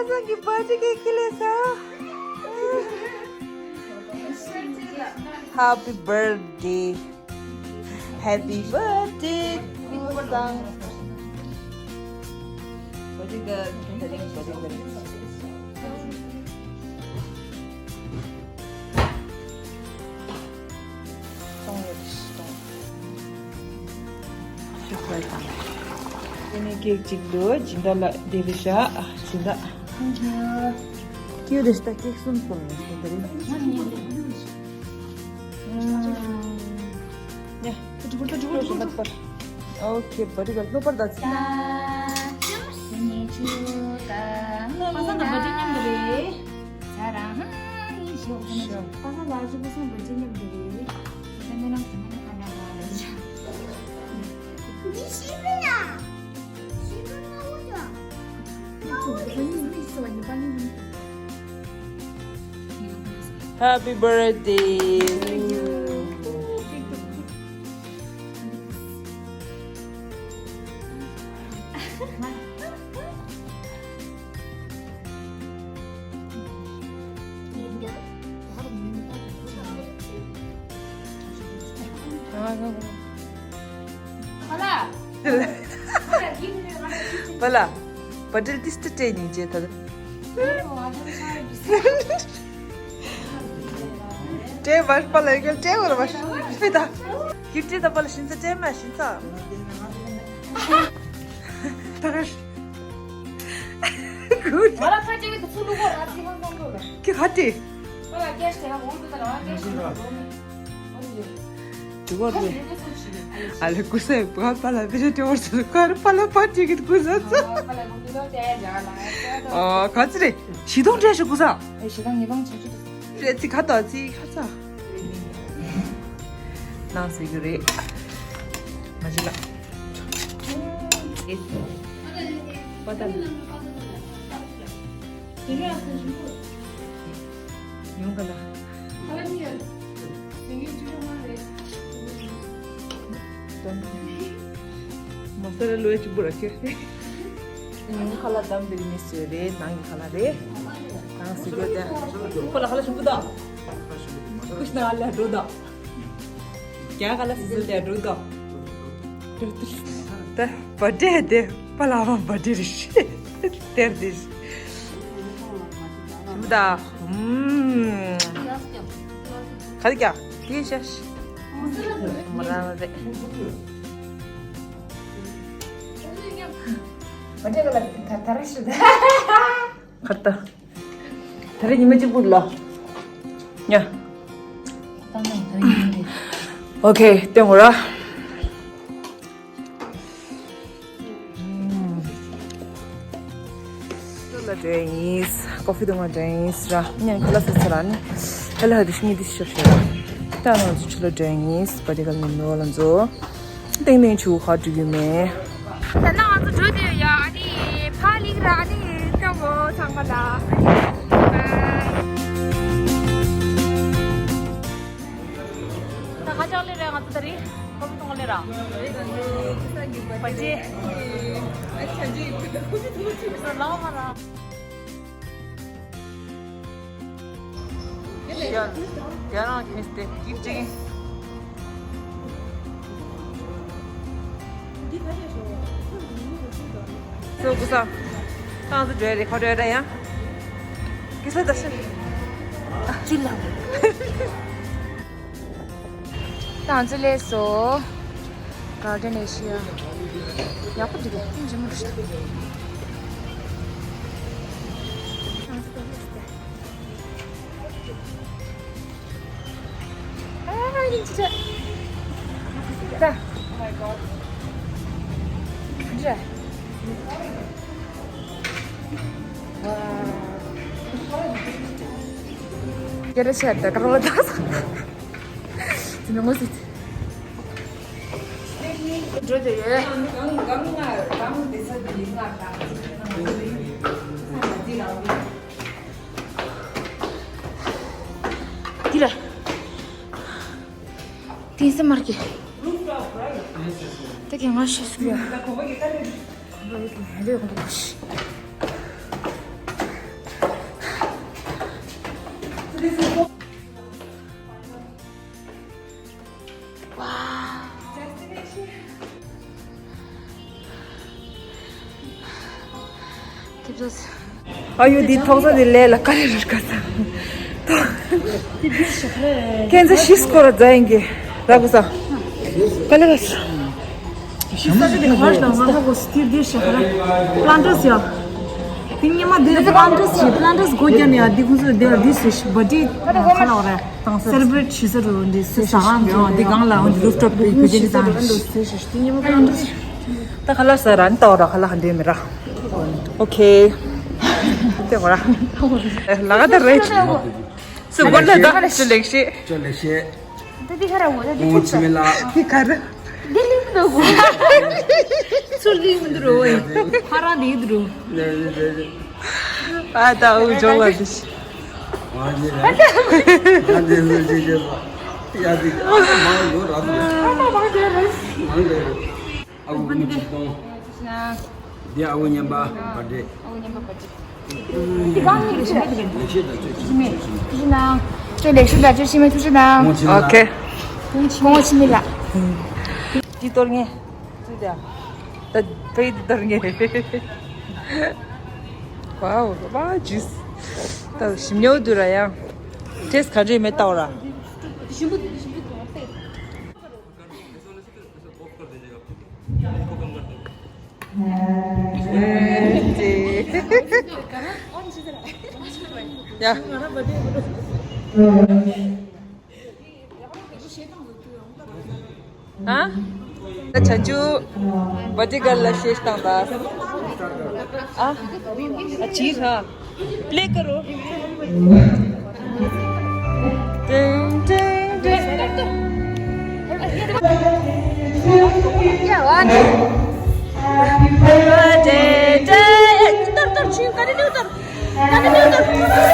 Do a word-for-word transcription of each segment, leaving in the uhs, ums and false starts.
ཁྱེད་ཚང་གི་བར་ཌེ་ཀེག་ཁྱེར་སླེབས་སོང་། Happy birthday. Happy birthday. Happy birthday. གཏོང་ཡོད་གཏོང་། ཅོག་ལེ་ཊི་དང་། དེ་ནས་ཀེག་གཅིག་འདུག་སྦྱིན་བདག་ལ་དེ་རེད་ཤག་སྦྱིན་བདག Thank you. ཀྱུ་རེད་ཤག་ཀེག་གསུམ་གཏོང་ཡོད་ཤག་དེ་རིང་། ཡ། ཨོ་ཁེ། བར་ཌེ་གརལ་ལོ་པར་ད་ཚི། ད་ཉི་ཆུ་ད་ང་ནི་ད། ཁ་སང་དང་བར་ཌེ་མཉམ་དུ་རེད། ད་རང་ཧང་ཡིན་ཤོག་ཤོག་ཁ་སང་ལ་ཅི་ཁ་སང་བར་ཌེ་མཉམ་དུ་རེད། ད་མི་ལམ་ཟ་མ་ན་ཁ་ན་ང་ལ་ཅི། འདི་ཤི་བ་ཡ། ཤི་བ་མ་འོ་ཅོ། མ་འོ་ཅོ། Happy birthday. བ་ལ། བ་ལ། བ་ཏིལ་ཏིས་ཏི་སྤྲད་སྙིང་རྗེ་ད། སྤྲད་བར་པ་ལ་ཡོད་སྤྲད་བར་བ་ཤི་ད། ཁྱི་སྤྲད་ད་པ་ལ་ཤིན་ཚ་སྤྲད་མ་ཤིན་ཚ། ད་ར་ཤི། ང་ར་ཁ་ཅིག་གི་ཚུར་ལུག་གོ་ར་ཚི་ཧང་ཧང་གོ་ལ། ཁྱི་ཁ་ཏི། པ་ལ་ཀེཤ་དེ་ཧ་གོང་དུ་ད་ར་ཀེཤ་དེ་ཧ་གོང་དུ། དུ་གོ་རེ། ཨ་ལེ་ཀུ་སེ་བ་པ་ལ་བི་རེ་ཏེ་ཨོར་སུ་ཁར་པ་ལ་པ་ཏི་གི་ཀུ་སེ་ཚ། ཨ་ག་ཚི་རེད། ཞི་དོང་འདྲེ་ཞུ་ཀུ་ས། ཨེ་ཞི་དོང་ཉི་དོང་ཆ་ཆུ་རེད། རེད་ཚི་ཁ་ཏོ་ཚི་ཁ་ཚ། ནང་སི་གི་རེད། མ་ཅི་ལ། པ་ཏ་ལ། ཡོང་ག་ལ། མ་ས་ར་ལོས་ཅི་བུ་ར་ཁྱེར། ཉུང་ཁ་ལ་དམ་པའི་མི་སུ་རེད། ནང་གི་ཁ་ལ་རེད། ནང་སི་གི་དེ། ཁོ་ལ་ཁ་ལ་ཞུ་གི་ད། ཀུཤ་ན་ལ་འགྲོ་ད། རྒྱ་གར་ལ་སི་སི་ལ་འགྲོ་ད། ད་བར་ཌེ་དེ་པ་ལ་མ་བར་ཌེ་རེད་ཤི། དེར་དེ་ཤི། ད་ཧུམ། ག་རེ་ཀྱང་དེ་ཤ་ཤི། མ་ར་རེད། བར་ཌེ་ག་ལ་ད་ད་ར་ཤི་ད། ཁར་ད། ད་རེས་ཉི་མ་གཅིག་པུ་ལ། ཉ། ཨོ་ཁེ། སྟོན་གོ་ར། ལ་འགྲོ་ཡིན། ཀོ་ཕི་འཐུང་བ་འགྲོ་ཡིན་ར། ཉན་ཁ་ལག་ཟ་ཚར་ནི། ཁ་ལག་དེ་ཤི་ནི་དེ་ཤོག་ཤོག་ར། ད་ང་ཚོ་ཆུ་ལ་འགྲོ་ཡིན། བར་ཌེ་གརལ་མི་འདུག་ལ་ཚོ། ཏེང་ཏེང་ཆུ་ཁ་འགྲོ་རྒྱུ་མེད། ད་ནང་ང་ཚོ་འགྲོ་དུས་ཡ་ཨ་ནི་ཕ་ལིག་ར་ཨ་ནི་སྐྱོ་བོ་ཚང་མ་ལ། ད་ཁ་ཅག་ལེ་ར་ང་ཚོ་ད་རེད་ཀོ་ཕི་འཐུང་ལེ་ར། བར་ཌེ། ཨ་ཆ་ཇི། ལ་མ་ར། ཡ། ཡ་རང་ཁེས་ཏེ་ཀིག་ཅིག་སོ་ཀུ་ས། ཏང་སུ་འགྲོ་རེ་ཁོ་འགྲོ་རེ་ཡ། ཀི་ས་ད་ཤི། ཅི་ལ། ཏང་ཙི་ལེ་སོ། གར་ཌེན་ཨེ་ཤི་ཡ། ཡག་པོ་འདུག་གས། ཐེངས་རྗེས་མ་རེད། ཨ་ཡིན་ཅི་ཅི། ད། འདྲ། ཝ། ཡ་ར་ཤ་ད་ག་རོ་ད། ཚི་མི་ངོ་སི། འགྲོ་དེ་ཡོད། འདི་ལ། དེ་སེ་མར་གི། དེ་གི་ང་ཤེས་སུ་ཡ། རེད་གོ་ཤི། ཨ་ཡོ་འདི་ཐོག་ས་འདི་ལས་ལ་ཀ་ལེ་ར་ཀ་ས། ཁྱེད་ཚོ་ཤི་སྐོར་ར་རྫ་ཡིན་གི་ར་གོ་ས། ཀ་ལེ་ར་ས། ཤི་ས་འདི་ཧར་དང་ང་ཧ་གོ་སི་ཏི་འདི་ཤི་ཧར་པླན་ཊར་སི་ཡ། དེ་ཉི་མ་འདི་པླན་ཊར་སི་པླན་ཊར་སི་སྒོ་རྒྱབ་ནས་ཡ་འདི་ཁོང་ཚོ་འདི་འདི་སི་ཤི་བ་ཏི་ཁ་ལ་བ་ར་སེ་ལེ་བྷི་རེཊ་ཞུ་ས་རུ་འདི་སི་ས་ཧང་འདི་གང་ལ་འདི་རུབ་ཊོབ་པི་བི་ཇེ་ནི་དང་། དེ་ཉི་མ་པླན་ཊར་སི། ད་ཁ་ལག་ཟ་ར་ནི་ཏོག་ར་ཁ་ལག་འདྲེ་མི་ར། ཨོ་ཁེ། དེ་གོ་ར། ལ་ག་ད་རེད། སུ་གོ་ལ་ད་སུ་ལེགས་ཤེས། ཅོ་ལེགས་ཤེས། ད་དེ་ཁ་ར་འོ་ད་དེ་ཁོང་ཆི་མེ་ལ། དེ་ཁ་ར། དེ་ལིང་མི་འདུག་གོ། སུ་ལིང་མི་འདུག་རོ། ཁ་ར་དེ་འདུག་རོ། ཨ་ད་འུ་ཇོ་ལ་དེ། མ་གི་ར། ང་དེ་ལ་ཅི་བྱེད་པ། ཡ་དེ་ཨ་མ་ཡོད་ར་དེ། ཨ་མ་མ་གི་ར། མ་གི་ར། ཨ་ཁུ་མི་ཆིག་སྟོང་། འདི་ཨ་ཁུ་ཉན་པ་བར་ཐི་ཌེ། ཨ་ཁུ་ཉན་པ་བར་ཐི་ཌེ། འདི་གང་ཡིན་ཟེར། ལེགས་བཤད་བརྡ་སྤྲོད་ཅིག་ཐུགས་རྗེ་གནང་། ཁྱོད་ལེགས་བཤད་བརྡ་སྤྲོད་ཤེས་མེད་ཐུགས་རྗེ་གནང་། ཨོ་ཁེ། ཁོང་ཆི་མེད་ལ། འདི་གཏོར་ངེས། ཙི་ཏ། ད་པེ་འདི་གཏོར་ངེས། ཝའོ་ཝའོ་ཇུས། ད་ཞིམ་ཉོ་དུ་ར་ཡང་། ཏེས་ག་འདྲ་མེད་ལྟ་བ་ར། ཞིམ་པོ་འདུག་ཞིམ་པོ་འདུག་ཨ་ཏེ། ཡ། ཨ། ད་ཆ་ཆུ་བ་ཏི་གར་ལ་ཤེས་སྟངས་ད། ཨ། ཨ་ཅི་ཧ། प्ले करो। टिंग टिंग टिंग। या one. Happy birthday to you। उतर, उतर, छू, continue उतर। Continue उतर।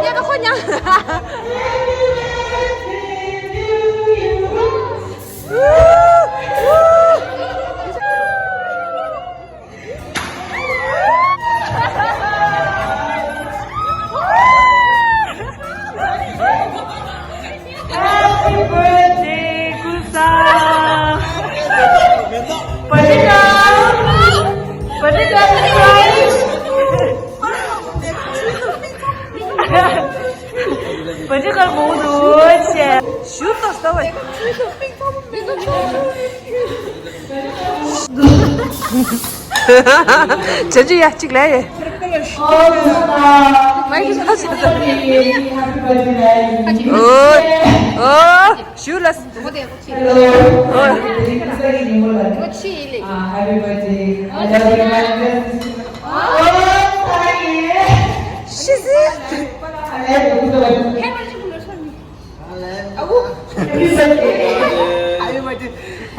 या तो खोन्या। Happy birthday, Kusa! Birthday girl! Birthday girl, surprise! Birthday girl, बहुत अच्छा। Shoot तो सब है। བྱས་ཙང་ཡ་གཅིག་ལས་ཡེ། ཨོ། ཨོ། ཞུ་ལ། ཨོ། ཤི་སི།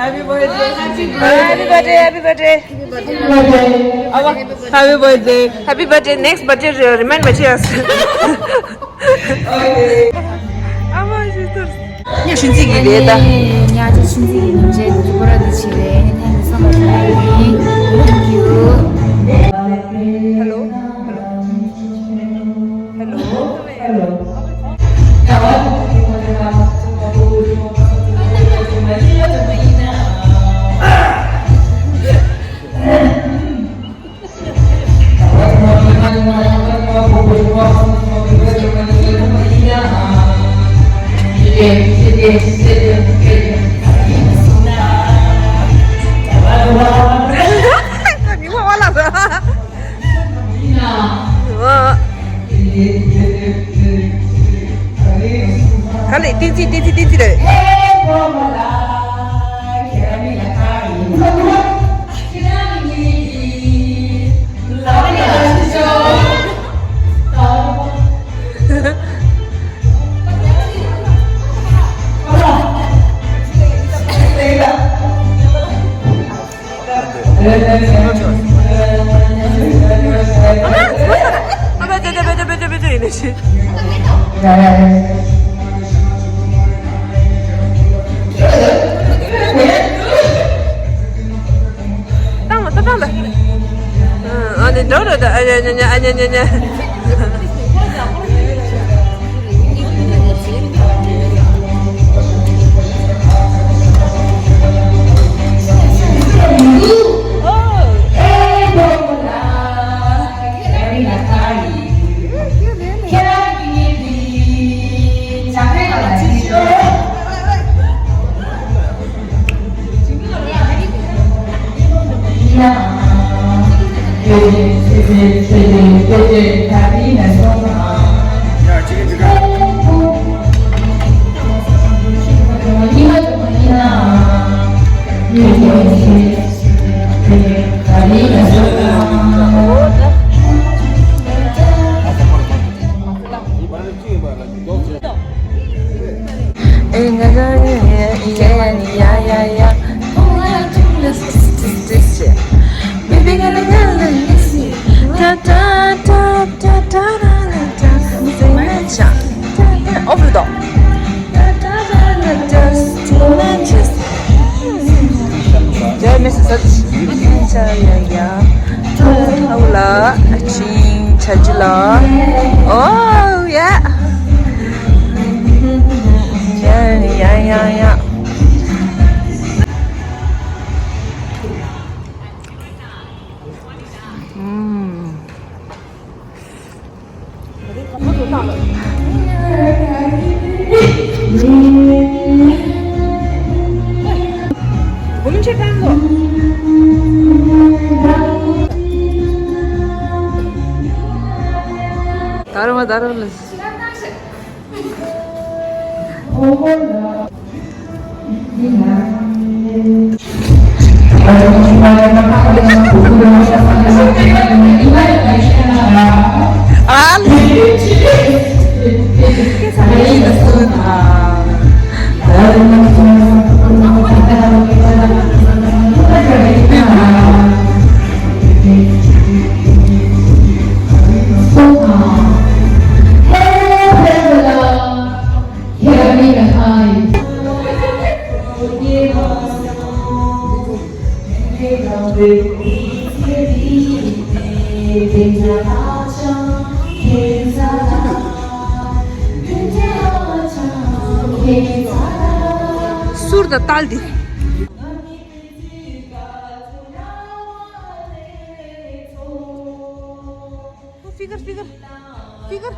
Happy birthday, happy birthday, happy birthday. Happy birthday, happy birthday. Next birthday, remind me, cheers. Okay. ཉ་ཤུན་ཙི་གི་རེད་ད། ཉ་ཅི་ཤུན་ཙི་གི་མི་འཇལ་དུ་ཅི་པོ་ར་དུ་ཆི་རེད། ཉ་ནི་སམ་པ་ཅི་རེད། Hello. Hello. Hello. ག་ལེ་ཏི་ཙི་ཏི་ཙི་ཏི་ཙི་རེད། Obludo. Jai Mister Sach. Jai Yaya. Hola. Ching Chajula. Oh, yeah. Yeah, yeah, yeah, yeah. Mm. Darma, darma. གསུར་དང་ཏལ་འདི། Figure, figure, figure.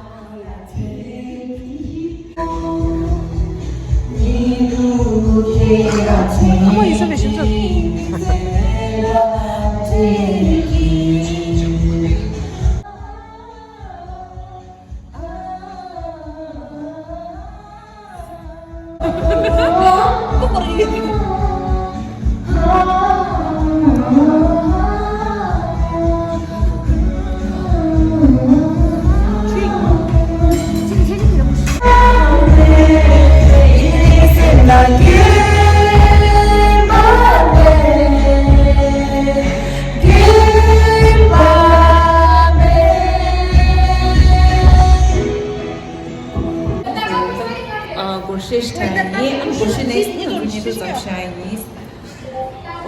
ཨ། སྒོར་གཞས་ཤིག་བཏང་ཡིན། སྒོར་གཞས་ནས་ཉིན་དུ་ཉིན་དུ་ཙམ་བཞག་ཡིན།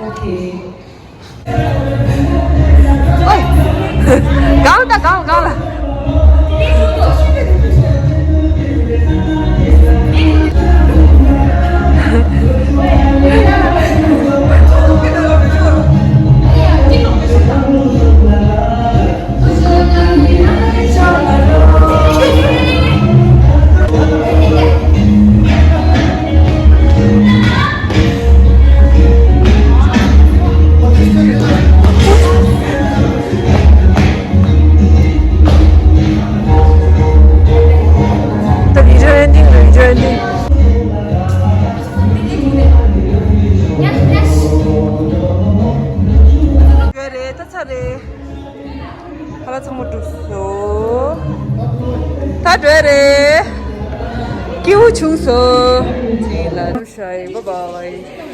ཨོ་ཁེ། ཨོ། གང་ལ་གང་ལ་གང་ལ། ད་video ending, video ending. ཡོད་རེད། ད་ཚར་རེད། ཧ་ལ་ཚང་མ་གྲུབ་སོང་། ད་འགྲོ་ཡ་རེད། སྐྱིད་པོ་བྱུང་སོང་། ཅིག་ལ་ཤ་ཡི། bye bye།